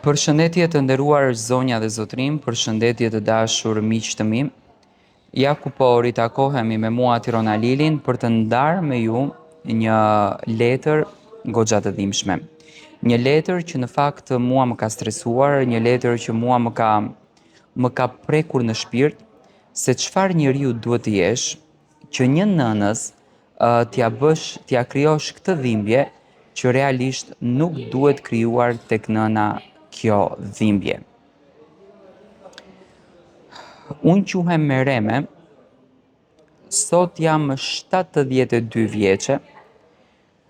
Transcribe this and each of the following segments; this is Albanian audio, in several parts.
Përshëndetje të nderuar zonja dhe zotërinj, përshëndetje të dashur miq të mi. Ja ku po ritakohemi me mua Tiron Alilin për të ndarë me ju një letër goxha të dhimbshme. Një letër që në fakt mua më ka stresuar, një letër që mua më ka më ka prekur në shpirt se çfarë njeriu duhet të jesh që një nënës t'ia bësh, t'ia krijosh këtë dhimbje që realisht nuk duhet krijuar tek nëna kjo dhimbje. Unë quhem Mereme, sot jam 72 vjeçe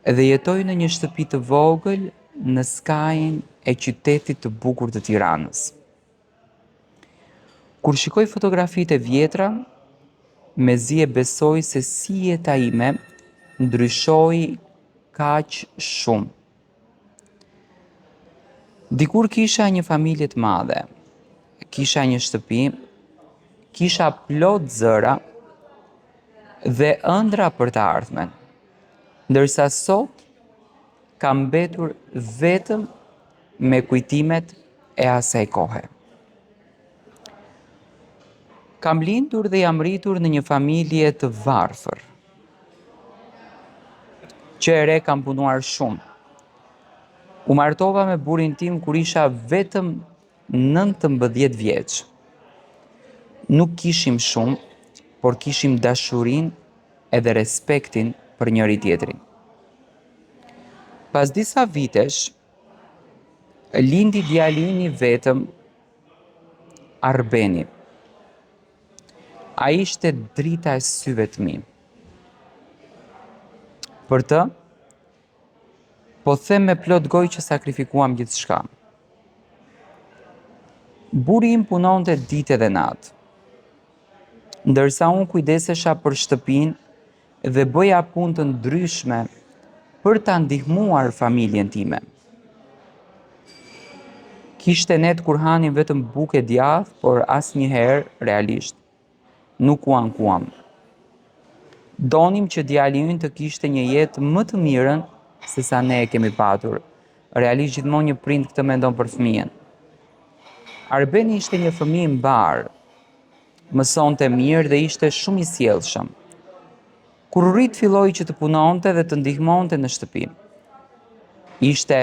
dhe jetoj në një shtëpi të vogël në skajin e qytetit të bukur të Tiranës. Kur shikoj fotografitë e vjetra, mezi e besoj se si jeta ime ndryshoi kaq shumë. Dikur kisha një familje të madhe, kisha një shtëpi, kisha plot zëra dhe ëndrra për të ardhmen. Ndërsa sot kam mbetur vetëm me kujtimet e asaj kohe. Kam lindur dhe jam rritur në një familje të varfër. Që e re kam punuar shumë. U martova me burrin tim kur isha vetëm 19 vjeç. Nuk kishim shumë, por kishim dashurinë edhe respektin për njëri-tjetrin. Pas disa vitesh, lindi djali ynë i vetëm, Arbeni. Ai ishte drita e syve të mi. Për të, po them me plot gojë që sakrifikuam gjithçka. Burri im punonte ditë dhe natë. Ndërsa unë kujdesesha për shtëpinë dhe bëja punë të ndryshme për ta ndihmuar familjen time. Kishte net kur hanim vetëm bukë e djathë, por asnjëherë realisht nuk u ankuam. Donim që djali ynë të kishte një jetë më të mirën se sa ne e kemi patur. Realisht gjithmonë një prind këtë mendon për fëmijën. Arbeni ishte një fëmijë i mbarë, mësonte mirë dhe ishte shumë i sjellshëm. Kur u rrit filloi që të punonte dhe të ndihmonte në shtëpi. Ishte,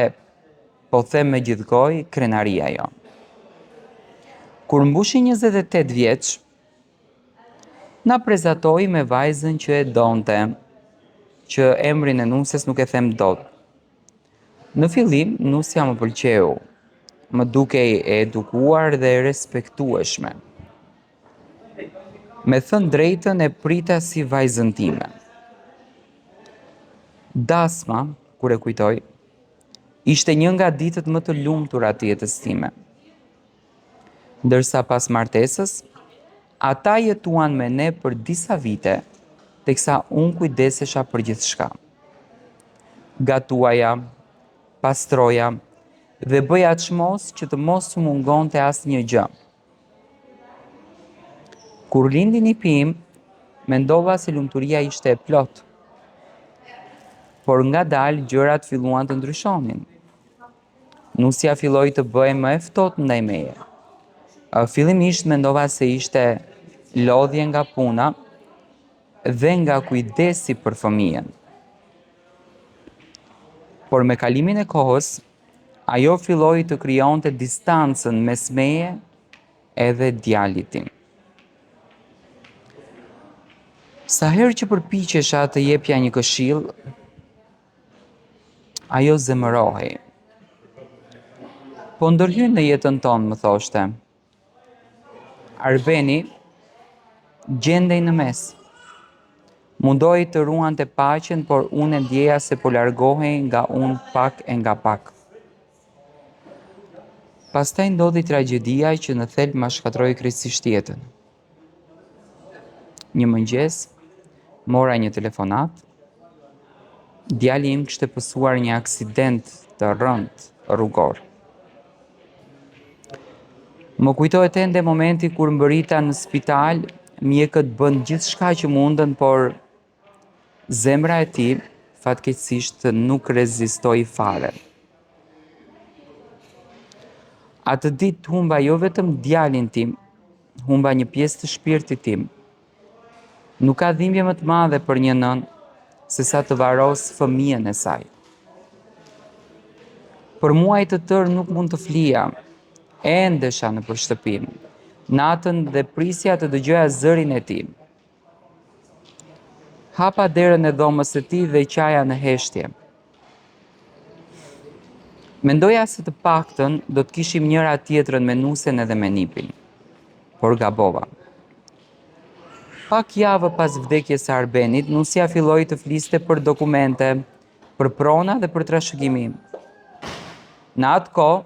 po them me gjithë gojë, krenaria jonë. Kur mbushi 28 vjeç, na prezantoi me vajzën që e donte, që emrin e nuses nuk e them dot. Në fillim, nusja më pëlqeu, më dukej e edukuar dhe e respektueshme. Me thënë drejtën e prita si vajzën time. Dasma, kur e kujtoj, ishte një nga ditët më të lumtura të jetës time. Ndërsa pas martesës, ata jetuan me ne për disa vite, teksa unë kujdesesha për gjithçka. Gatuaja, pastroja dhe bëja çmos që të mos mungonte asnjë gjë. Kur lindi nipi im, mendova se lumturia ishte e plotë. Por ngadalë gjërat filluan të ndryshonin. Nusja filloi të bëhej më e ftohtë ndaj meje. Fillimisht mendova se ishte lodhje nga puna dhe nga kujdesi për fëmijën. Por me kalimin e kohës, ajo filloi të krijonte distancën mes meje edhe djalit tim. Sa herë që përpiqesha të jepja një këshillë, Ajo zemërohej. Po ndërhyn në jetën tonë, më thoshte. Arbeni gjendej në mes. Mundohej të ruante paqen, por unë e ndjeja se po largohej nga unë pak e nga pak. Pastaj ndodhi tragjedia që në thelb ma shkatërroi krejtësisht jetën. Një mëngjes, mora një telefonatë. Djali im kishte pësuar një aksident të rëndë rrugor. Më kujtohet ende momenti kur mbërrita në spital, mjekët bënë gjithçka që mundën, por Zemra e tij, fatkeqësisht, nuk rezistoi fare. Atë ditë humba jo vetëm djalin tim, humba një pjesë të shpirtit tim. Nuk ka dhimbje më të madhe për një nënë sesa të varrosë fëmijën e saj. Për muaj të tërë nuk mund të flija, endesha nëpër shtëpi, natën dhe prisja të dëgjoja zërin e tij. Hapa derën e dhomës së tij dhe qaja në heshtje. Mendoja se të paktën do të kishim njëra tjetrën me nusen edhe me nipin, por gabova. Pak javë pas vdekjes së Arbenit, nusja filloi të fliste për dokumente, për prona dhe për trashëgimi. Në atë kohë,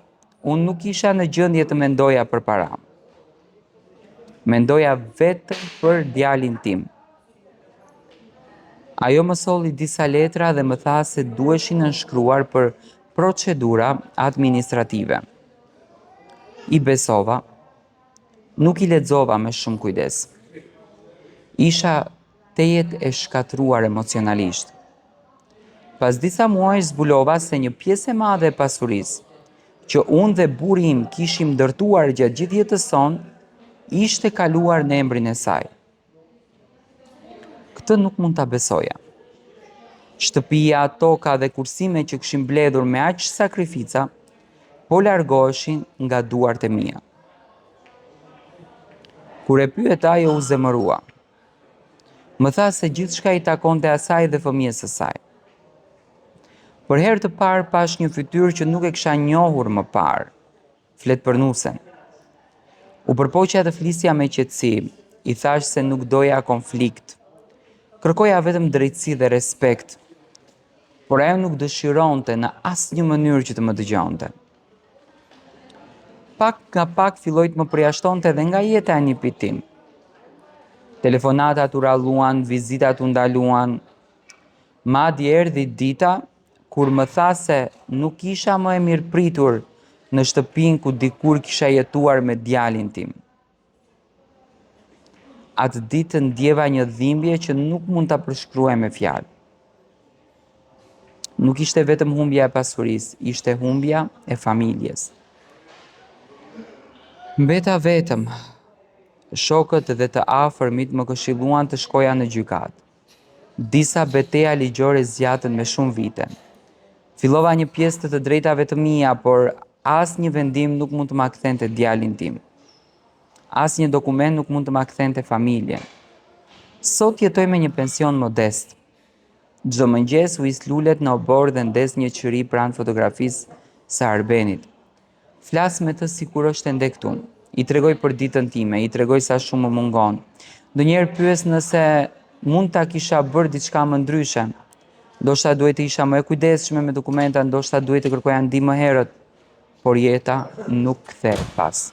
unë nuk isha në gjendje të mendoja për para. Mendoja vetëm për djalin tim. Ajo më solli disa letra dhe më tha se duheshin nënshkruar për procedura administrative. I besova, nuk i lexova me shumë kujdes. Isha tejet e shkatërruar emocionalisht. Pas disa muajsh zbulova se një pjesë e madhe e pasurisë që unë dhe burri im kishim ndërtuar gjatë gjithë jetës sonë, ishte kaluar në emrin e saj. Këtë nuk mund ta besoja. Shtëpia, toka dhe kursimet që kishim mbledhur me aq sakrifica, po largoheshin nga duart e mia. Kur e pyeta, ajo u zemërua. Më tha se gjithçka i takonte asaj dhe fëmijës së saj. Për herë të parë pashë një fytyrë që nuk e kisha njohur më parë. Flet për nusen. U përpoqa të flisja me qetësi, i thashë se nuk doja konflikt. Kërkoja vetëm drejtësi dhe respekt. Por ajo nuk dëshironte në asnjë mënyrë që të më dëgjonte. Pak nga pak filloi të më përjashtonte edhe nga jeta e nipit tim. Telefonatat u rralluan, vizitat u ndaluan. Madje erdhi dita kur më tha se nuk isha më e mirëpritur në shtëpinë ku dikur kisha jetuar me djalin tim. Atë ditë ndjeva një dhimbje që nuk mund ta përshkruaj me fjalë. Nuk ishte vetëm humbja e pasurisë, ishte humbja e familjes. Mbeta vetëm. Shokët dhe të afërmit më këshilluan të shkoja në gjykatë. Disa beteja ligjore zgjatën me shumë vite. Fillova një pjesë të të drejtave të mia, por asnjë vendim nuk mund të ma kthente djalin tim. Asnjë dokument nuk mund të ma kthente familjen. Sot jetoj me një pension modest. Çdo mëngjes ujis lulet në oborr dhe ndez një qiri pranë fotografisë së Arbenit. Flas me të sikur është ende këtu. I tregoj për ditën time, i tregoj sa shumë më mungon. Ndonjëherë pyes nëse mund ta kisha bërë diçka më ndryshe. Ndoshta duhej të isha më e kujdesshme me dokumenta, ndoshta duhej të kërkoja ndihmë më herët, por jeta nuk kthehet pas.